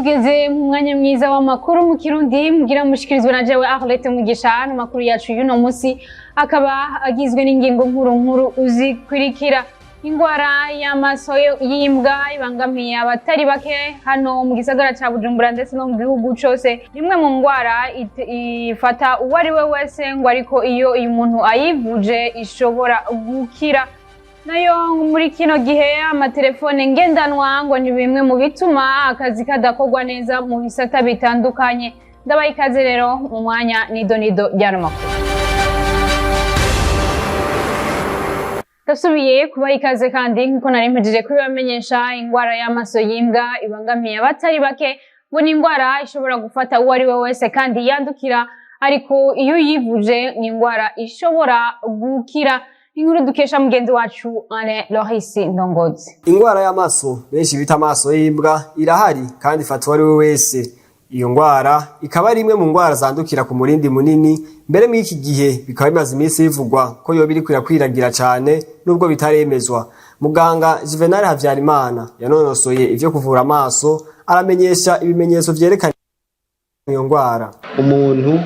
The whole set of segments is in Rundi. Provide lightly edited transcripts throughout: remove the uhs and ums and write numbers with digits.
Tugeze mu mwanya mwiza w'amakuru mu Kirundi, mugira mushikirizwe na jewe Arlette Mugisha. Amakuru yacu y'uno musi akaba agizwe n'ingingo nkuru nkuru uzikurikira: ingwara y'amaso y'imbwa ibangamiye abatari bake hano mu gisagara ca Bujumbura ndetse no mu gihugu cose. Rimwe mu ngwara ifata uwo ari we wese ngo, ariko iyo uyu muntu ayivuje ishobora gukira. Nayo muri kino gihe amatelefone ngendanwa ngo ni bimwe mu bituma akazi kadakorwa neza mu bisata bitandukanye. Ndabaha ikaze rero mu mwanya nido nido ry'ano makuru. Ndasubiye kubaha ikaze kandi, nkuko nari mpejeje kubibamenyesha, ingwara y'amaso y'imbwa ibangamiye abatari bake ngo ni ingwara ishobora gufata uwo ari we wese kandi yandukira, ariko iyo uyivuje ni ingwara ishobora gukira. Inkuru dukesha mugenzi wacu Alain Loris Ndongozi. Ingwara y'amaso benshi bita amaso y'imbwa irahari kandi ifata uwo ari we wese. Iyo ngwara ikaba ari imwe mu ngwara zandukira ku murindi munini, mbere muri iki gihe bikaba bimaze iminsi bivugwa ko yoba iriko irakwiragira cane nubwo bitaremezwa. Muganga Juvenal Havyarimana yanonosoye ivyo kuvura amaso aramenyesha ibimenyetso vyerekana iyo ngwara. Umuntu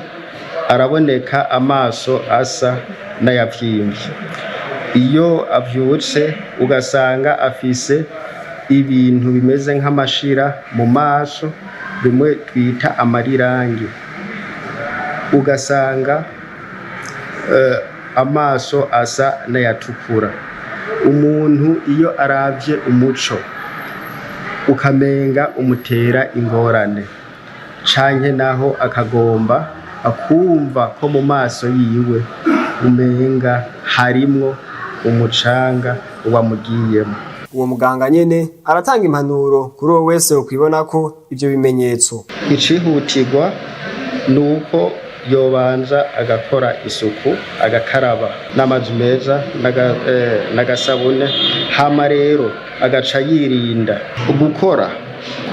araboneka amaso asa n'ayavyimbye. Iyo avyutse ugasanga afise ibintu bimeze nk'amashira mu maso, bimwe twita amarirangi. Ugasanga amaso asa n'ayatukura. Umuntu iyo aravye umuco ukamenga umutera ingorane, canke naho akagomba akumva ko mu maso yiwe umenga harimwo umucanga wamugiyemo. Uwo muganga nyene aratanga impanuro kuri uwo wese yokwibona ko ivyo bimenyetso. Icihutirwa ni uko yobanza agakora isuku, agakaraba n'amazi meza n'agasabune, hama rero agaca yirinda gukora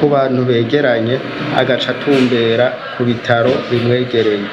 ku bantu begeranye, agaca atumbera ku bitaro bimwegereye.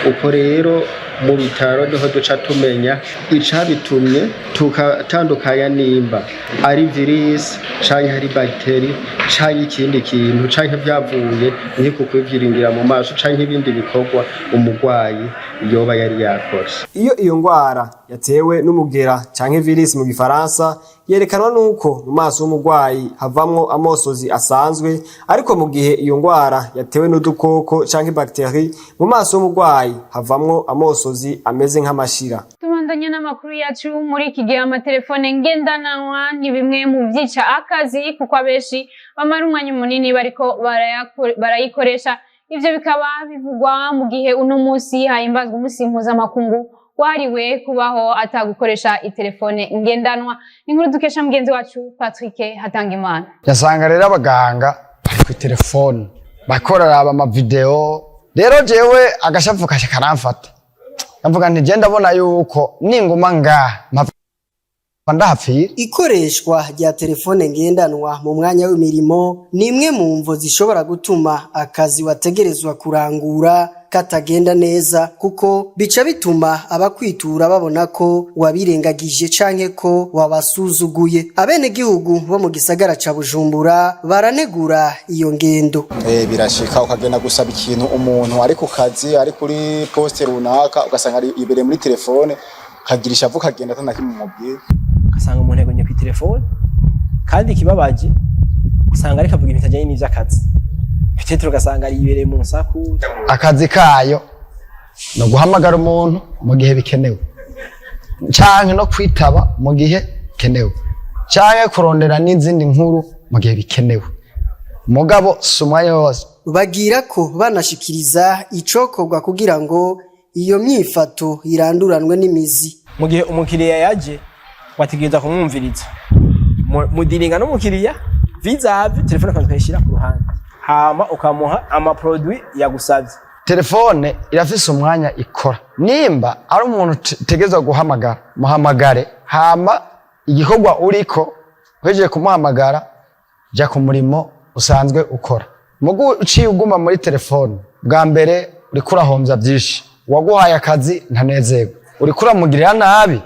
Uko rero mu bitaro niho duca tumenya icabitumye, tukatandukanya nimba ari virus canke ari bagiteri canke ikindi kintu, canke vyavuye nk'uku kwivyiringira mu maso canke ibindi bikorwa umurwayi yoba yari yakoze. Iyo iyo ngwara yatewe n'umugera canke virus mu Gifaransa, yerekanwa nuko mu maso y'umurwayi havamwo amosozi asanzwe, ariko mu gihe iyo ngwara yatewe n'udukoko canke bactérie, mu maso y'umurwayi havamwo amosozi ameze nk'amashira. Tubandanya n'amakuru yacu. Muri iki gihe amatelefone ngendanwa ni bimwe mu vyica akazi, kuko abenshi bamara umwanya munini bariko barayikoresha. Ivyo bikaba bivugwa mu gihe uno musi hahimbazwa umunsi mpuzamakungu wahariwe kubaho atagukoresha itelefone ngendanwa. Inkuru dukesha mugenzi wacu Patrick Hatangimana. Yasanga rero abaganga bari ku telefone bariko bararaba amavideo. Rero jewe agashavu kashe karamfata, ndavuga nti je ndabona yuko ninguma ngaha mpava ndahapfira. Ikoreshwa rya telefone ngendanwa mu mwanya w'imirimo ni imwe mu mvo zishobora gutuma akazi wategerezwa kurangura katagenda neza, kuko bica bituma abakwitura babona ko wabirengagije canke ko wabasuzuguye. Abenegihugu bo mu gisagara ca Bujumbura baranegura iyo ngendo. Birashika ukagenda gusaba ikintu umuntu ari ku kazi, ari kuri poste runaka, ugasanga ari ibereye muri telefone, ukagira ishavu ukagenda atana kimwe umubwira. Ugasanga umuntu yagumye ku telefone, kandi ikibabaje usanga ariko avuga ibintu bitajyanye n'ivy'akazi, peut-être ugasanga yibereye mu nsaku. Akazi kayo ni uguhamagara umuntu mu gihe bikenewe, canke no kwitaba mu gihe bikenewe, canke kurondera n'izindi nkuru mu gihe bikenewe, mugabo si umwanya wose. Bagira ko banashikiriza icokorwa kugira ngo iyo myifato iranduranwe n'imizi. Mu gihe umukiriya yaje, wategereza kumwumviriza, mudiringa n'umukiriya vis-à-vis, telefone ukaza ukayishyira ku ruhande, hama ukamuha amaproduit yagusavye. Telefone irafise umwanya ikora. Nimba ari umuntu utegerezwa guhamagara, muhamagare, hama igikorwa uriko uhejeje kumuhamagara jya ku murimo usanzwe ukora. Mugu uciye uguma muri telefone, bwa mbere uriko urahomvya vyinshi, uwaguhaye akazi ntanezerwa, uriko uramugirira nabi.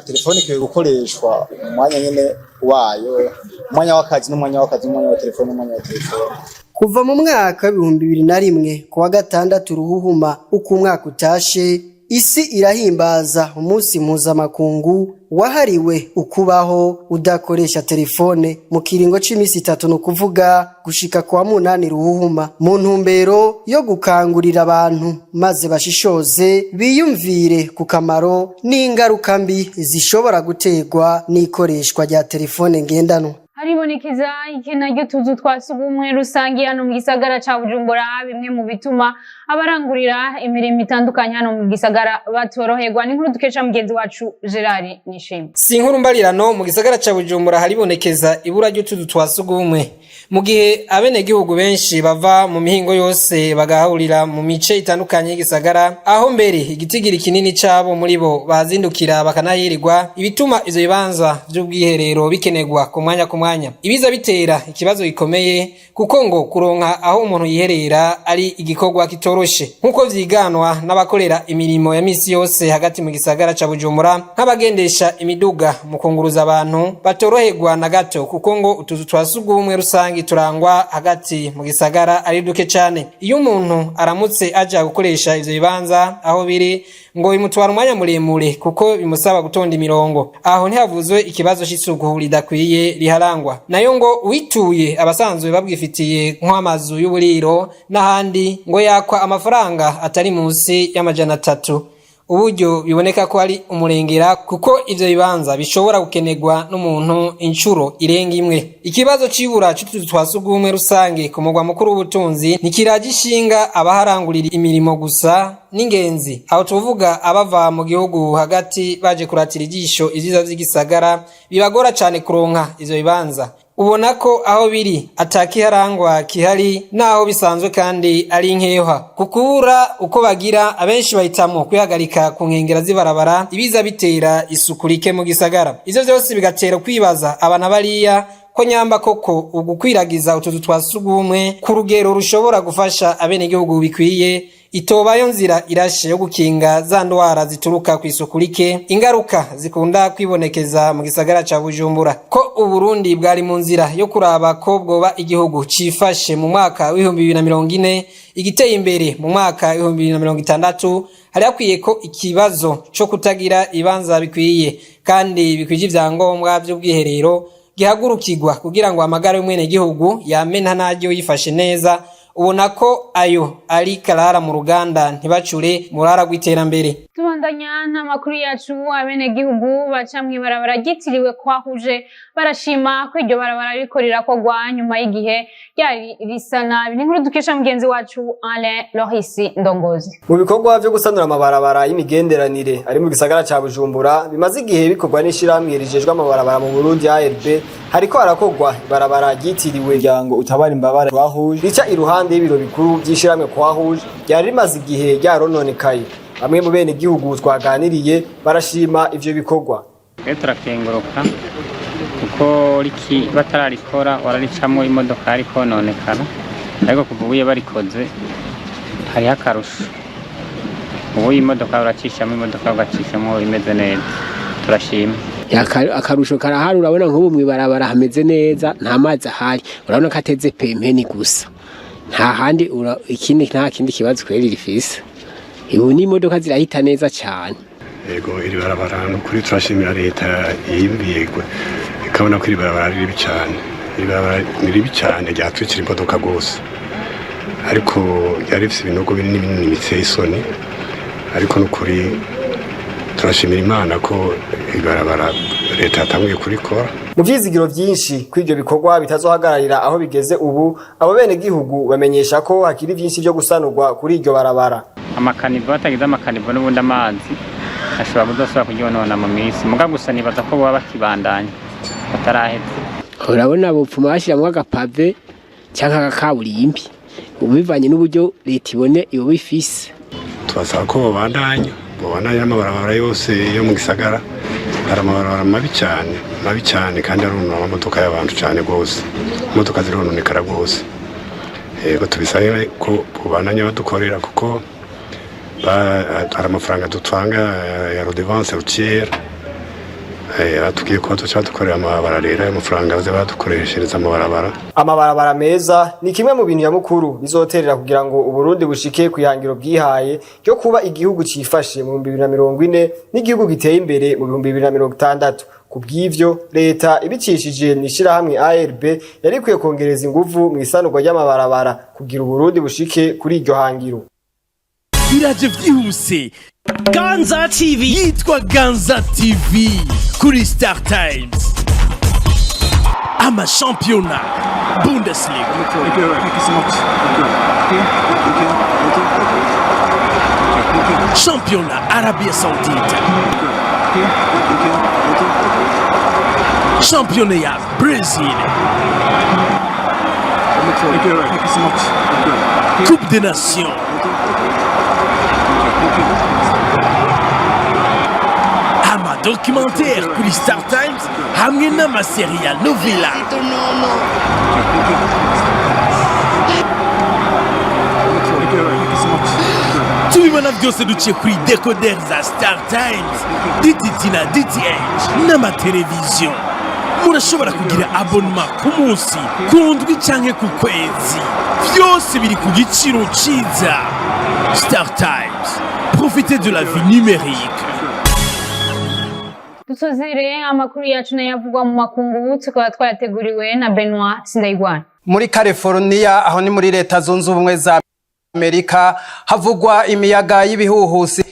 Telefone ikwiye gukoreshwa mu mwanya nyene wayo, umwanya w'akazi n'umwanya w'akazi, n'umwanya wa telefone n'umwanya wa telefone. Kuva mu mwaka w'2001, ku wa gatandatu Ruhuhuma uko umwaka utashe, isi irahimbaza umunsi mpuzamakungu wahariwe ukubaho udakoresha telefone mu kiringo c'imisi 3, ni ukuvuga gushika kwa 8 Ruhuhuma, mu ntumbero yo gukangurira abantu maze bashishoze, biyumvire ku kamaro n'ingaruka mbi zishobora guterwa n'ikoreshwa rya telefone ngendanwa. Haribonekeza ikena ry'utuzu twa sugumwe rusange hano mu gisagara ca Bujumbura, bimwe mu bituma abarangurira imirimo itandukanye hano mu gisagara batoroherwa. Ni inkuru dukesha mugenzi wacu Gerard Nishimwe. Si inkuru mbarirano, mu gisagara ca Bujumbura haribonekeza ibura ry'utuzu twa sugumwe, mu gihe abenegihugu benshi bava mu mihingo yose bagahurira mu mice itandukanye y'igisagara, aho mbere igitigiri kinini cabo muri bo bazindukira bakanahirirwa, ibituma ivyo bibanza vy'ubwiherero bikenerwa ku mwanya ku mwanya. Ibiza bitera ikibazo gikomeye, kuko ngo kuronka aho umuntu yiherera ari igikorwa kitoroshe, nk'uko vyiganwa n'abakorera imirimo ya misi yose hagati mu gisagara ca Bujumbura, nk'abagendesha imiduga mu kunguruza abantu batoroherwa na gato, kuko ngo utuzu twa sugumwe rusange turangwa hagati mu gisagara ari duke cane. Iyo umuntu aramutse aja gukoresha ivyo bibanza aho biri, ngo bimutwara umwanya muremure kuko bimusaba gutonda imirongo. Aho ntihavuzwe ikibazo c'isuku ridakwiye riharangwa, nayo ngo wituye abasanzwe babwifitiye nk'amazu y'uburiro n'ahandi, ngo yakwa amafaranga atari munsi y'300, uburyo biboneka ko ari umurengera, kuko ivyo bibanza bishobora gukenerwa n'umuntu incuro irenga imwe. Ikibazo c'ibura c'utuzu twa sugumwe rusange ku mugwa mukuru w'ubutunzi ntikiraje ishinga abaharangurira imirimo gusa, n'ingenzi, aho tuvuga abava mu gihugu hagati baje kuratira ijisho ivyiza vy'igisagara, bibagora cane kuronka ivyo bibanza. Ubona ko aho biri atakiharangwa kihari, naho bisanzwe kandi ari nkeha. Kukubura uko bagira, abenshi bahitamwo kwihagarika ku nkengera z'ibarabara, ibiza bitera isuku rike mu gisagara. Ivyo vyose bigatera kwibaza abana bariya ko nyamba koko ugukwiragiza utuzu twa sugumwe ku rugero rushobora gufasha abenegihugu bikwiye itobayo nzira irashe yo gukinga za ndwara zituruka ku isuku rike, ingaruka zikunda kwibonekeza mu gisagara ca Bujumbura. Ko Uburundi bwari mu nzira yo kuraba ko bwoba igihugu cifashe mu mwaka w'2040, igiteye imbere mu mwaka w'2060, hari hakwiye ko ikibazo co kutagira ibibanza bikwiye kandi bikwije ivyangombwa vy'ubwiherero gihagurukirwa, kugira ngo amagara y'umwenegihugu yame ntaryo yifashe neza. Ubona ko ayo ari karara mu ruganda, ntibacure murara rw'iterambere. Tubandanya n'amakuru yacu. Abenegihugu baca mw'ibarabara ryitiriwe Kwahuje barashima ko iryo barabara ririko rirakorwa nyuma y'igihe ryari risa nabi. Ni inkuru dukesha mugenzi wacu Alain Lohisi Ndongozi. Mu bikorwa vyo gusanura amabarabara y'imigenderanire ari mu gisagara ca Bujumbura bimaze igihe bikorwa n'ishirahamwe rijejwe amabarabara mu Burundi ARB, hariko harakorwa ibarabara ryitiriwe Umuryango Utabara Imbabare Croix-Rouge, rica iruhande y'ibiro bikuru vy'ishirahamwe Croix-Rouge, ryari rimaze igihe ryarononekaye. Bamwe mu bene gihugu twaganiriye barashima ivyo bikorwa. Twe turakenguruka kuko batararikora wararicamwo imodoka rikononekara, ariko kuva ubuye barikoze hariho akarusho. Ubu imodoka uracishamo, imodoka ugacishamo imeze neza. Turashima. Akarusho karahari. Urabona nk'ubu mw'ibarabara hameze neza, nta mazi ahari, urabona ko ateze pempeni gusa, nta handi ikindi, nta kindi kibazo kweri rifise. Ubu n'imodoka zirahita neza cyane. Yego, iri barabara ni ukuri turashimira leta yiyumviye ikabona ko iri barabara ari ribi cyane. Iri barabara ni ribi cyane, ryatwikira imodoka rwose, ariko ryari rifise ibinogo binini binini biteye isoni. Ariko ni ukuri turashimira Imana ko ibarabara leta yatanguye kurikora. Mu vyizigiro vyinshi ko ivyo bikorwa bitazohagararira aho bigeze ubu, abo bene gihugu bamenyesha ko hakiri vyinshi vyo gusanurwa kuri iryo barabara. Ama caniveaux, batagize ama caniveaux n'ubundi amazi ashobora kudasubira kuryonona mu minsi muga. Gusa nibaza ko boba bakibandanya bataraheza. Urabona bopfuma bashiramwo aga pavé cyangwa agakaburimbi, bivanye n'uburyo leta ibone iyo bifise. Tubasaba ko bobandanya amabarabara yose yo mu gisagara. Hari amabarabara mabi cyane, mabi cyane, kandi aronona amamodoka y'abantu cyane rwose. Imodoka zirononekara rwose. Yego, tubisabe ko bobandanya badukorera, kuko hari amafaranga dutanga ya redevance routière. Batubwiye ko bazoca badukorera amabarabara rero, ayo mafaranga baze baradukoreshereza amabarabara. Amabarabara meza ni kimwe mu bintu nyamukuru bizoterera kugira ngo Uburundi bushike kw'ihangiro bwihaye ryo kuba igihugu cifashe mu 2040 n'igihugu giteye imbere mu 2060. Ku bw'ivyo, leta ibicishije mw'ishirahamwe ARB yari ikwiye kongereza inguvu mw'isanurwa ry'amabarabara kugira Uburundi bushike kuri iryo hangiro. Biraje vyihuse, Ganza TV, yitwa Ganza TV kuri Star Times. Amashampiyona Bundesliga, shampiyona Arabia Saudite, shampiyona ya Brazil, Coupe des Nations, amadocumentaire kuri Star Times hamwe n'amaseri ya novela. Tubibona byose duciye kuri decoder za Star Times, DTT na DTH n'amateleviziyo. Murashobora kugira abonema ku munsi, ku ndwi canke ku kwezi. Byose biri ku giciro ciza. Star Times, profitez de la vie numérique. Dusozere amakuru yacu nayo avugwa mu makungu, tukaba twayateguriwe na Benoit Sindayigwana. Muri California, aho ni muri Leta Zunze Ubumwe za Amerika, havugwa imiyaga y'ibihuhusi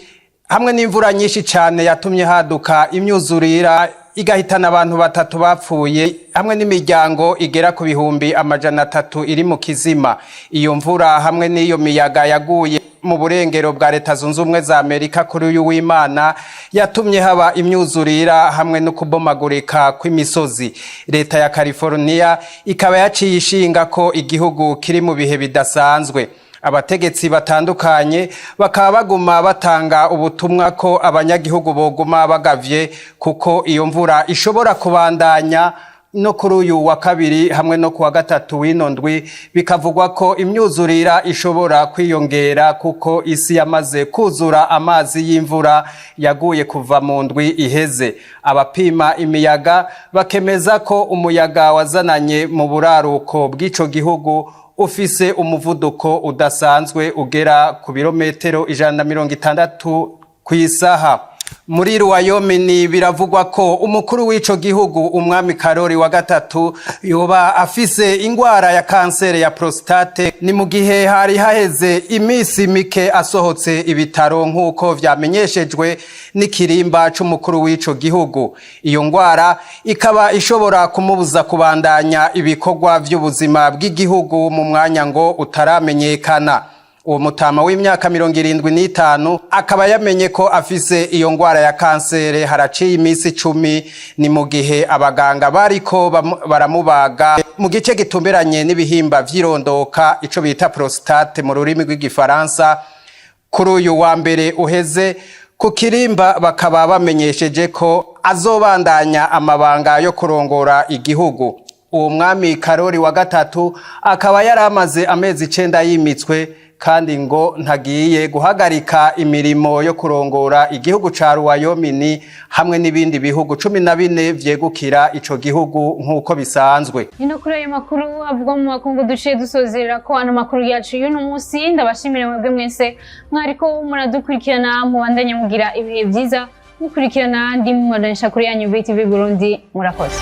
hamwe n'imvura nyinshi cyane yatumye haduka imyuzurira igahitana abantu batatu bapfuye hamwe n'imiryango igera ku 300,000 iri mu kizima. Iyo mvura hamwe n'iyo miyaga yaguye mu burengero bwa Leta Zunze Ubumwe za Amerika kuri uyu w'Imana yatumye haba imyuzurira hamwe no kubomagurika kw'imisozi. Leta ya California ikaba yaciye ishinga ko igihugu kiri mu bihe bidasanzwe. Abategetsi batandukanye bakaba baguma batanga ubutumwa ko abanyagihugu boguma bagavye, kuko iyo mvura ishobora kubandanya no kuri uyu wa kabiri hamwe no kuwa gatatu w'ino ndwi. Bikavugwa ko imyuzurira ishobora kwiyongera kuko isi yamaze kuzura amazi y'imvura yaguye kuva mu ndwi iheze. Abapima imiyaga bakemeza ko umuyaga wazananye mu buraruko bw'ico gihugu ufise umuvuduko udasanzwe ugera ku birometero 160 ku isaha. Muri Wyoming biravugwa ko umukuru w'ico gihugu, umwami Karori wa gatatu, yoba afise ingwara ya kanseri ya prostate. Ni mu gihe hari haheze imisi mike asohotse ibitaro, nk'uko vyamenyeshejwe n'ikirimba c'umukuru w'ico gihugu. Iyo ngwara ikaba ishobora kumubuza kubandanya ibikorwa vy'ubuzima bw'igihugu mu mwanya ngo utaramenyekana. Uwo mutama w'imyaka 75 akaba yamenye ko afise iyo ngwara ya kansere haraciye iminsi 10. Ni mu gihe abaganga bariko baramubaga mu gice gitumberanye n'ibihimba vy'irondoka, ico bita prostate mu rurimi rw'igifaransa, kuri uyu wa mbere uheze. Ku kirimba bakaba bamenyesheje ko azobandanya amabanga yo kurongora igihugu. Uwo mwami Karori wa gatatu akaba yari amaze amezi 9 yimitswe, kandi ngo ntagiye guhagarika imirimo yo kurongora igihugu ca Wyoming hamwe n'ibindi bihugu 14 vyegukira ico gihugu nk'uko bisanzwe. Nino kuri ayo makuru avugwa mu makungu duciye dusozerera ko ano makuru yacu y'uno munsi. Ndabashimire mwebwe mwese mwariko muradukurikirana, mubandanye mugira ibihe vyiza mukurikirana ndi mubonesha kuri yanyu BTV Burundi. Murakoze.